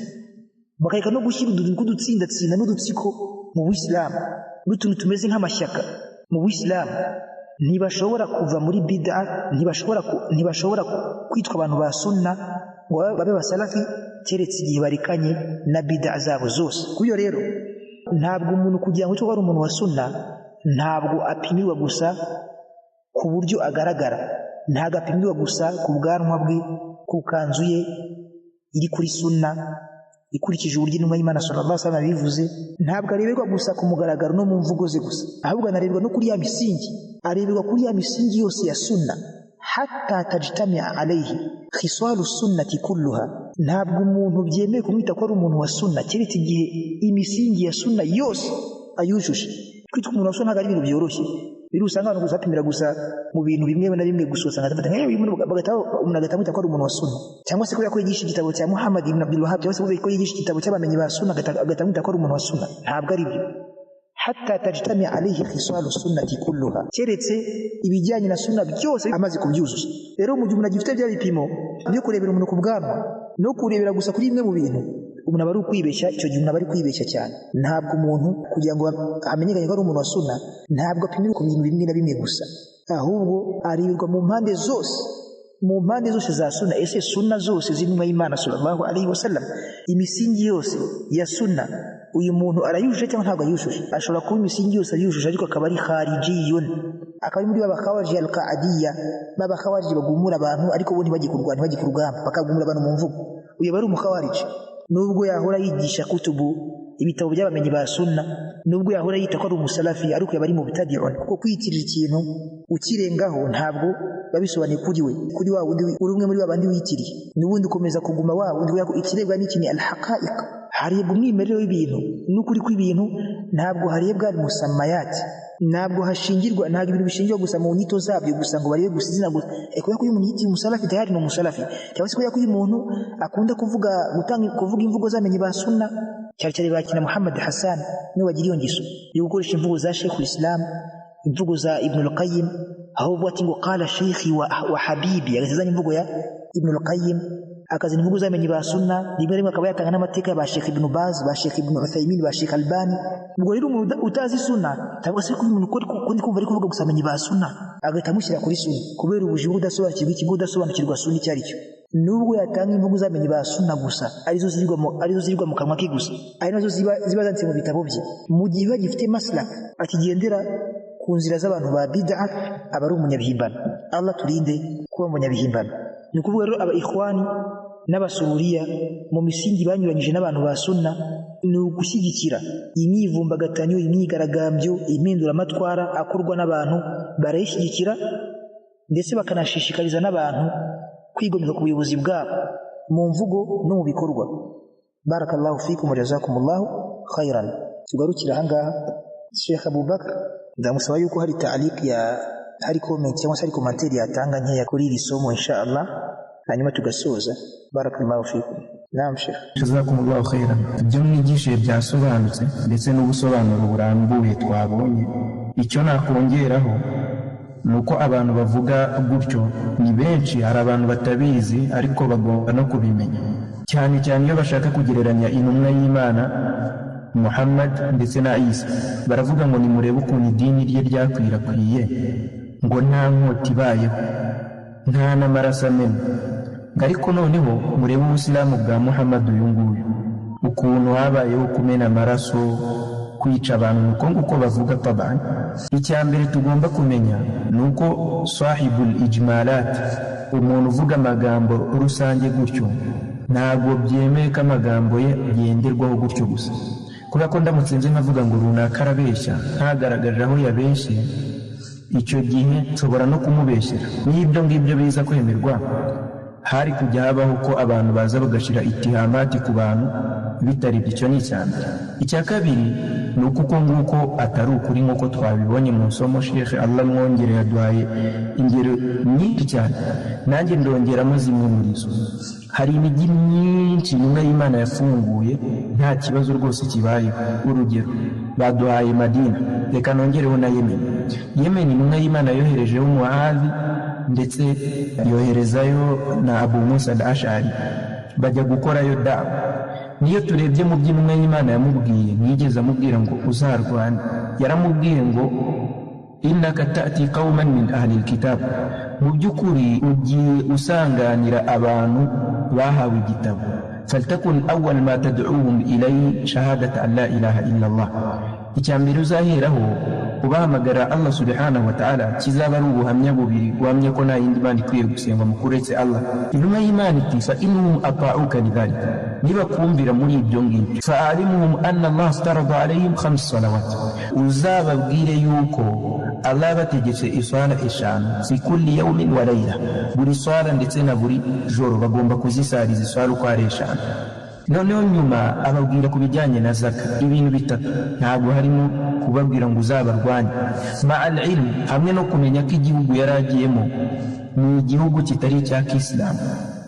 bakareka no gushyira udutsindatsinda n'udutsiko mu Buislamu n'utuntu tumeze nk'amashyaka mu Buislamu. Ntibashobora kuva muri bid'a, ntibashobora kwitwa abantu ba sunna ngo babe basalafi keretse igihe barekanye na bid'a zabo zose. Kuyo rero ntabwo umuntu kugira ngo ari umuntu wa sunna ntabwo apimirwa gusa ku buryo agaragara, ntabwo apimirwa gusa ku bwanwa bwe, ku kanzu ye iri kuri sunna ikurikije uburyo intumwa y'Imana sallallahu alaihi wasallam yabivuze. Ntabwo areberwa gusa ku mugaragaro no mu mvugo ze gusa, ahubwo anareberwa no kuri ya misingi, areberwa kuri ya misingi yose ya sunna, hatta tajtamia alayhi khisalu sunnati kulluha. Ntabwo umuntu byemewe kumwita ko ari umuntu wa sunna keretse igihe imisingi ya sunna yose ayujuje. Kwitwa umuntu wa sunna ntabwo ari ibintu byoroshye, biri usanga abantu gusa bapimira gusa mu bintu bimwe na bimwe gusa, usanga bafata umuntu agahita amwita ko ari umuntu wa sunna, cyangwa se kubera ko yigisha igitabo cya Muhammad ibn Abdul Wahhab, cyangwa se kubera ko yigisha igitabo cy'abamenyi ba sunna agahita amwita ko ari umuntu wa sunna. Ntabwo ari byo. Hatta tajtami alayhi khisalu sunnati kulluha, keretse ibijyanye na sunna byose amaze kubyuzuza. Rero mu gihe umuntu agifite bya bipimo byo kurebera umuntu ku bwanwa no kurebera gusa kuri bimwe mu bintu, umuntu aba ari ukwibeshya. Icyo gihe umuntu aba ari kwibeshya cyane. Ntabwo umuntu kugira ngo hamenyekane ko ari umuntu wa sunna ntabwo apimirwa ku bintu bimwe na bimwe gusa, ahubwo areberwa mu mpande zose, mu mpande zose za sunna. Ese sunna zose z'intumwa y'Imana sallallahu alaihi wasallam, imisingi yose ya sunna uyu muntu arayujuje cyangwa ntabwo ayujuje? Ashobora kuba imisingi yose ayujuje ariko akaba ari kharijiyun, akaba ari muri baba khawariji al-qaadiyya, baba khawariji bagumura abantu ariko bo ntibajye kurwana, ntibajye ku rugamba, bakagumura abantu mu mvugo. Uyu aba ari umukhawariji, nubwo yahora yigisha kutubu ibitabo by'abamenyi ba sunna, nubwo yahora yita ko ari umusalafi, ariko yaba ari mubtadi'un, kuko kwiyitirira ikintu ukirengaho ntabwo babisobanuye kuri we, kuri wa wundi uri umwe muri babandi wiyitiriye, n'ubundi ukomeza kuguma wa wundi. Ikirebwa n'iki ni al-haqa'iq, harebwa umwimerere w'ibintu n'ukuri kw'ibintu, ntabwo harebwa al-musammayat, ntabwo hashingirwa, ntabwo ibintu bishingirwa gusa mu nyito zabyo gusa ngo barebe gusa izina gusa. Kubera ko uyu muntu yitiriye umusalafi tayari ni umusalafi, cyangwa se kubera ko uyu muntu akunda kuvuga gutanga kuvuga imvugo z'amenyi ba sunna, cyane cyane bakina Muhammad Hassan niwe bagira iyo ngeso yo gukoresha imvugo za Sheikh al-Islam, imvugo za Ibn al-Qayyim, aho uvuga ati ngo qala sheikhi wa habibi, agazana imvugo ya Ibn al-Qayyim, akazana imvugo z'amenyi ba sunna, rimwe rimwe akaba yatanga n'amateka ba Sheikh Ibn Baz, ba Sheikh Ibn Uthaymin, ba Sheikh Albani. Ubwo rero umuntu utazi sunna cyangwa se umuntu kundi kumva ari kuvuga gusa amenyi ba sunna, agahita amushyira kuri sunna kubera ubujiji udasobanukirwa ikigo, udasobanukirwa sunna icyo ari cyo. Nubwo yatanga imvugo z'amenyi ba sunna gusa, arizo zirirwa mu kanwa ke gusa, ari nazo ziba zanditse mu bitabo bye, mu gihe bagifite maslak akigendera ku nzira z'abantu ba bid'a, aba ari umunyabihimbano. Allah turinde kuba umunyabihimbano. Ni ukuvuga rero aba ikhwani n'abasururiya mu misingi banyuranyije n'abantu ba sunna ni ugushyigikira imyivumbagatanyo, imyigaragambyo, impinduramatwara akorwa n'abantu, barayishyigikira ndetse bakanashishikariza n'abantu Kwigomeka ku buyobozi bwabo mu mvugo no mu bikorwa. Barakallahu fikum wa jazakumullahu khairan. Tugarukira ahangaha. Sheikh Abubakar ndamusaba yuko hari ta'liq ya hari comment cyangwa se hari commentaire yatanga nkeya kuri iri somo insha Allah, hanyuma tugasoza. Barakallahu fikum. Naam Sheikh. Jazakumullahu khairan. Ibyo mwigishije byasobanutse ndetse n'ubusobanuro burambuye twabonye. Icyo nakongeraho ni uko abantu bavuga gutyo ni benshi, hari abantu batabizi ariko bagomba no kubimenya, cyane cyane iyo bashaka kugereranya intumwa y'Imana Muhammad ndetse na Isa. Baravuga ngo nimurebe ukuntu idini rye ryakwirakwiye, ngo nta nkota ibayeho, nta n'amaraso amena, ariko noneho murebe ubusilamu bwa Muhammad uyu nguyu, ukuntu habayeho kumena amaraso, kwica abantu, nuko nguko bavuga tabani. Icya mbere tugomba kumenya ni uko sahibul ijmalat, umuntu uvuga amagambo rusange gutyo, ntabwo byemeye ko amagambo ye genderwaho gutyo gusa. Kubera ko ndamutse nze nkavuga ngo runaka arabeshya, ntagaragaje aho yabeshye, icyo gihe nshobora no kumubeshyera. N'ibyo ngibyo biza kwemerwa, hari kujya habaho ko abantu baza bagashira itihamati ku bantu bitari icyo ni icya mbere. Icya kabiri ni uko uko nguko atari ukuri nk'uko twabibonye mu somo. Sheikh Allah mwongere yaduhaye ingero nyinshi cyane, nanjye ndongeramo zimwe muri zo. Hari imijyi myinshi intumwa y'Imana yafunguye nta kibazo rwose kibayeho. Urugero baduhaye Madina, reka nongereho na Yemen. Yemen intumwa y'Imana yoherejeho Muadhi ndetse yoherezayo na Abu Musa al-Ash'ari, bajya gukorayo dawa. Niyo turebye mu by'intumwa y'Imana yamubwiye, ntiyigeze amubwira ngo uzarwane, yaramubwiye ngo innaka ta'ti qauman min ahli al-kitab, mu by'ukuri ugiye usanganira abantu bahawe igitabo, faltakun awwal ma tad'uhum ilayhi shahadata an la ilaha illa Allah. Icya mbere uzaheraho ubahamagara Allah subhanahu wa ta'ala, kizaba ari ubuhamya bubiri guhamya ko nta yindi mana ikwiye gusengwa mu kuretse Allah. Intumwa y'Imana iti fa innahum ata'uka lidhalika, niba kumvira muri ibyo ngibyo, fa'alimuhum anna Allah aftarada alayhim khams salawat, uzababwire yuko Allah bategetse iswala eshanu fi kulli yawmin wa layla, buri swala ndetse na buri joro bagomba kuzisariza iswala uko ari eshanu. Noneho nyuma ababwira ku bijyanye na zaka, ibintu bitatu ntabwo harimo kubabwira ngo uzabarwanye. Ma'al ilm, hamwe no kumenya ko igihugu yaragiyemo ni igihugu kitari icya Kisilamu,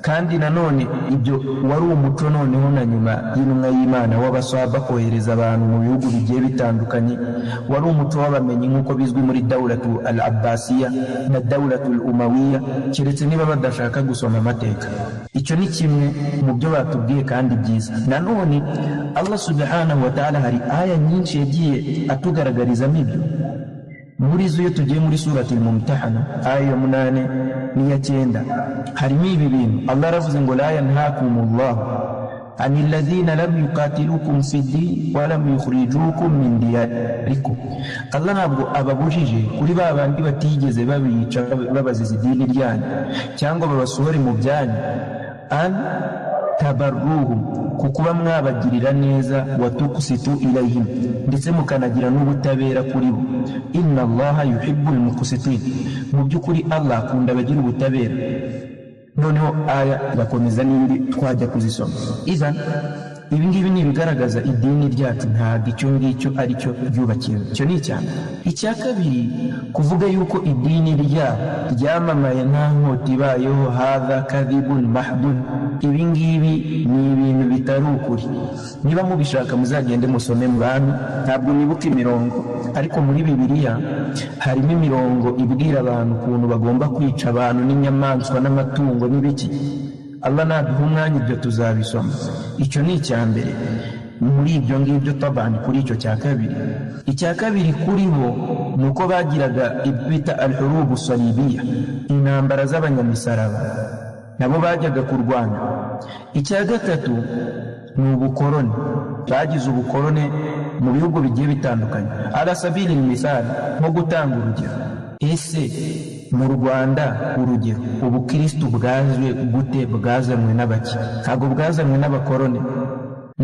kandi nanone ibyo wari umuco noneho na nyuma y'intumwa y'Imana w'abaswahaba kohereza abantu mu bihugu bigiye bitandukanye, wari umuco w'abamenyi nk'uko bizwi muri dawlatu al-Abbasiya na dawlatu al-Umawiya, keretse niba badashaka gusoma amateka. Icyo ni kimwe mu byo batubwiye kandi byiza. Nanone Allah subhanahu wa ta'ala hari aya nyinshi yagiye atugaragarizamo ibyo. Muri zo iyo tugiye muri surati al-Mumtahana aya ya 8 n'iya 9 harimo ibi bintu. Allah aravuze ngo la yanhakumullahu anil ladhina lam yuqatilukum fi ddin wa lam yukhrijukum min diyarikum. Allah ntabwo ababujije kuri ba bandi batigeze babica babaziza idini ryanyu cyangwa babasohore mu byanyu, an tabarruhum, kukuba mwabagirira neza, wa tuqsitu ilayhim, ndetse mukanagira n'ubutabera kuri bo. Inna Allaha yuhibbul muqsitin, mu by'ukuri Allah akunda abagira ubutabera. Noneho aya bakomeza n'indi twajya kuzisoma. Izan ibi ngibi ni ibigaragaza idini ryacu ntabwo icyo ngicyo ari cyo ryubakiwe. Icyo ni icya mbere. Icya kabiri, kuvuga yuko idini ryabo ryamamaye nta nkota ibayeho, hadha kadhibun mahdun, ibi ngibi ni ibintu bitari ukuri. Niba mubishaka muzagende musome mu bami, ntabwo nibuka imirongo, ariko muri Bibiliya harimo imirongo ibwira abantu ukuntu bagomba kwica abantu n'inyamaswa n'amatungo n'ibiki. Allah naduha umwanya ibyo tuzabisoma. Icyo ni icya mbere muri ibyo ngibyo tabani. Kuri icyo cya kabiri, icya kabiri kuri bo ni uko bagiraga ibyo bita al-hurubu salibiya, intambara z'abanyamisaraba, nabo bajyaga kurwana. Icya gatatu ni ubukoroni, bagize ubukorone mu bihugu bigiye bitandukanye. Ala sabili misali, nko gutanga urugero, ese mu Rwanda urugero ubukristu bwazwe gute? Bwazanwe n'abaki? Ntabwo bwazanwe n'abakorone.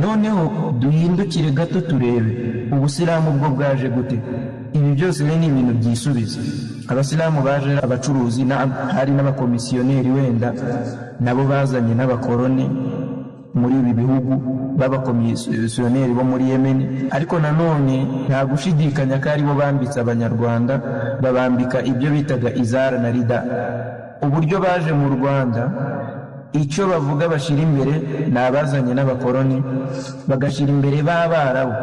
Noneho duhindukire gato turebe ubusilamu bwo bwaje gute. Ibi byose ni ibintu byisubiza. Abasilamu baje abacuruzi, hari n'abakomisiyoneri wenda nabo bazanye n'abakoroni muri ibi bihugu b'abakomisiyoneri bo muri Yemen, ariko nanone nta gushidikanya ko aribo bambitse abanyarwanda, babambika ibyo bitaga izara na rida. Uburyo baje mu Rwanda, icyo bavuga bashyira imbere ni abazanye n'abakoroni, bagashyira imbere b'abarabu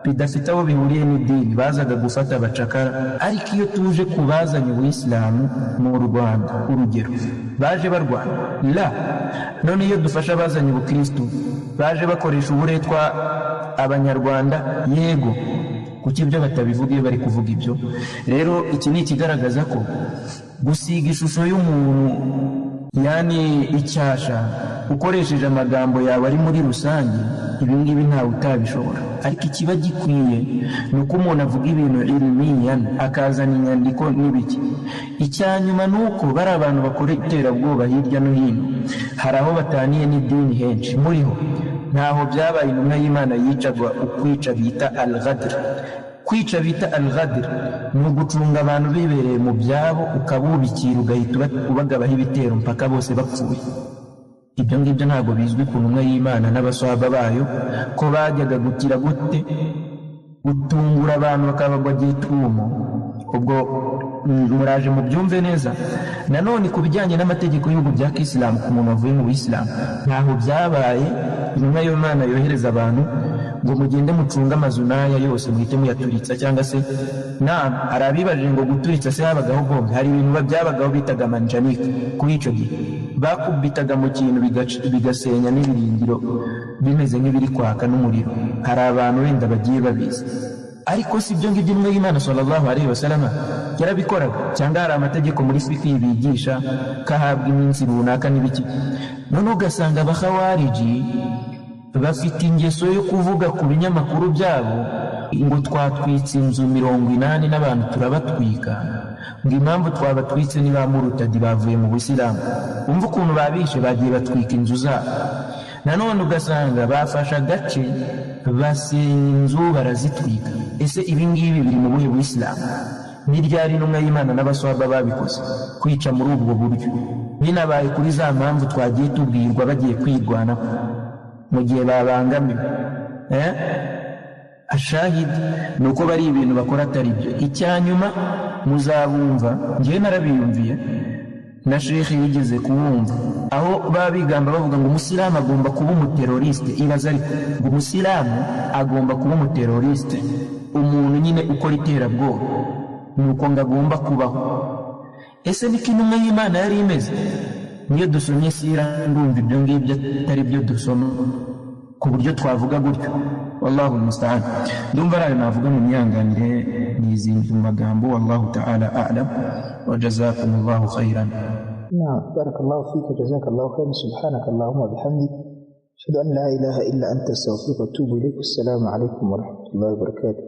bidafite aho bihuriye n'idini, bazaga gufata abacakara. Ariko iyo tuje ku bazanye ubuyisilamu mu Rwanda, urugero baje barwana la, none iyo dufashe abazanye ubukristu baje bakoresha uburetwa abanyarwanda, yego, kuki ibyo batabivuga iyo bari kuvuga ibyo? Rero iki ni ikigaragaza ko gusiga ishusho y'umuntu yani icyasha ukoresheje amagambo yawe ari muri rusange, ibi ngibi ntawe utabishobora. Ariko ikiba gikwiye ni uko umuntu avuga ibintu ilmiyan, akazana inyandiko n'ibiki. Icya nyuma ni uko bari abantu bakora iterabwoba hirya no hino, hari aho bataniye n'idini henshi muriho. Ntaho byabaye intumwa y'Imana yicagwa ukwica bita al-ghadr. Kwica bita al-ghadr ni ugucunga abantu bibereye mu byabo, ukabubikira ugahita ubagabaho ibitero mpaka bose bapfuye. Ibyo ngibyo ntabwo bizwi ku ntumwa y'Imana n'abaswahaba bayo, ko bajyaga gutira gute gutungura abantu bakabagwa gitumo. Ubwo muraje mubyumve neza. Nanone ku bijyanye n'amategeko y'ibihugu bya Kisilamu, ku muntu wavuye mu Bisilamu, ntaho byabaye intumwa y'Imana yohereza abantu ngo mugende mucunge amazu n'aya yose muhite muyaturitsa, cyangwa se hari abibajije ngo guturitsa se habagaho bombe. Hari ibintu byabagaho bitaga manjanika kuri icyo gihe, bakubitaga mu kintu bigasenya n'ibirindiro bimeze nk'ibiri kwaka n'umuriro. Hari abantu wenda bagiye babizi, ariko si ibyo ngibyo intumwa y'Imana sallallahu alaihi wasallam yarabikoraga, cyangwa hari amategeko muri fiqh bigisha kahabwa iminsi runaka n'ibiki. None ugasanga abakhawariji bafite ingeso yo kuvuga ku binyamakuru byabo ngo twatwitse inzu 80 n'abantu turabatwika, ngo impamvu twabatwitse ni ba murutadi bavuye mu Busilamu. Umva ukuntu babishe, bagiye batwika inzu zabo. Nanone ugasanga bafashe agace basenya inzu barazitwika. Ese ibi ngibi biri mu buhe Busilamu? Ni ryari intumwa y'Imana n'abaswahaba babikoze kwica muri ubwo buryo? Binabaye kuri za mpamvu twagiye tubwirwa bagiye kwirwanaho mu gihe babangamiwe. Ashahid ni uko bari ibintu bakora atari byo. Icyanyuma muzabumva, njyewe narabiyumviye na Sheikh yigeze kuwumva, aho babigamba bavuga ngo umusilamu agomba kuba umuteroriste. Ibaza ariko ngo umusilamu agomba kuba umuteroriste, umuntu nyine ukora iterabwoba, nuko ngo agomba kubaho. Ese niko intumwa y'Imana yari imeze? Niyo dusomye sira ndumva ibyo ngibyo atari byo dusoma ku buryo twavuga gutyo. Wallahu musta'an. Ndumva ari navuga mu myanganire n'izindi magambo. Wallahu ta'ala a'lam wa jazakumullahu khairan. Na'am, barakallahu fika, jazakallahu khairan. Subhanaka allahumma bihamdik, ashhadu an la ilaha illa anta, astaghfiruka wa atubu ilayk. Assalamu alaykum wa rahmatullahi wa barakatuh.